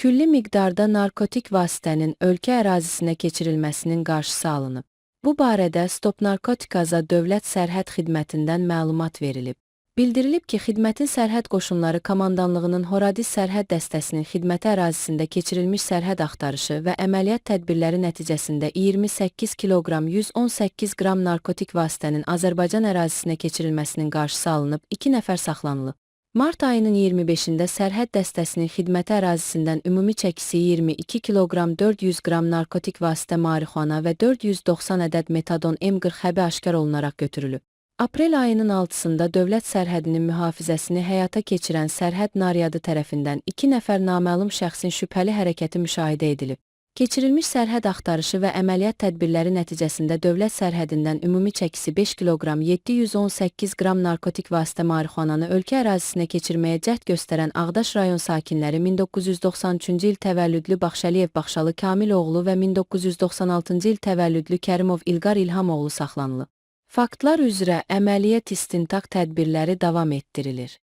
Külli miqdarda narkotik vasitənin ölkə ərazisinə keçirilməsinin qarşısı alınıb. Bu barədə Stop Narkotikaza Dövlət Sərhəd Xidmətindən məlumat verilib. Bildirilib ki, xidmətin Sərhəd Qoşunları Komandanlığının Horadiz Sərhəd Dəstəsinin xidməti ərazisində keçirilmiş sərhəd axtarışı və əməliyyat tədbirləri nəticəsində 28 kiloqram 118 qram narkotik vasitənin Azərbaycan ərazisinə keçirilməsinin qarşısı alınıb, 2 nəfər saxlanılıb. Mart ayının 25-də sərhəd dəstəsinin xidməti ərazisindən ümumi çəkisi 22 kiloqram 400 qram narkotik vasitə marixuana və 490 ədəd metadon M40 həbi aşkar olunaraq götürülüb. Aprel ayının 6-sında dövlət sərhədinin mühafizəsini həyata keçirən sərhəd naryadı tərəfindən 2 nəfər naməlum şəxsin şübhəli hərəkəti müşahidə edilib. Keçirilmiş sərhəd axtarışı və əməliyyat tədbirləri nəticəsində dövlət sərhədindən ümumi çəkisi 5 kiloqram 718 qram narkotik vasitə marixuananı ölkə ərazisinə keçirməyə cəhd göstərən Ağdaş rayon sakinləri 1993-cü il təvəllüdlü Baxşəliyev Baxşalı Kamil oğlu və 1996-cı il təvəllüdlü Kərimov İlqar İlham oğlu saxlanılıb. Faktlar üzrə əməliyyat istintaq tədbirləri davam etdirilir.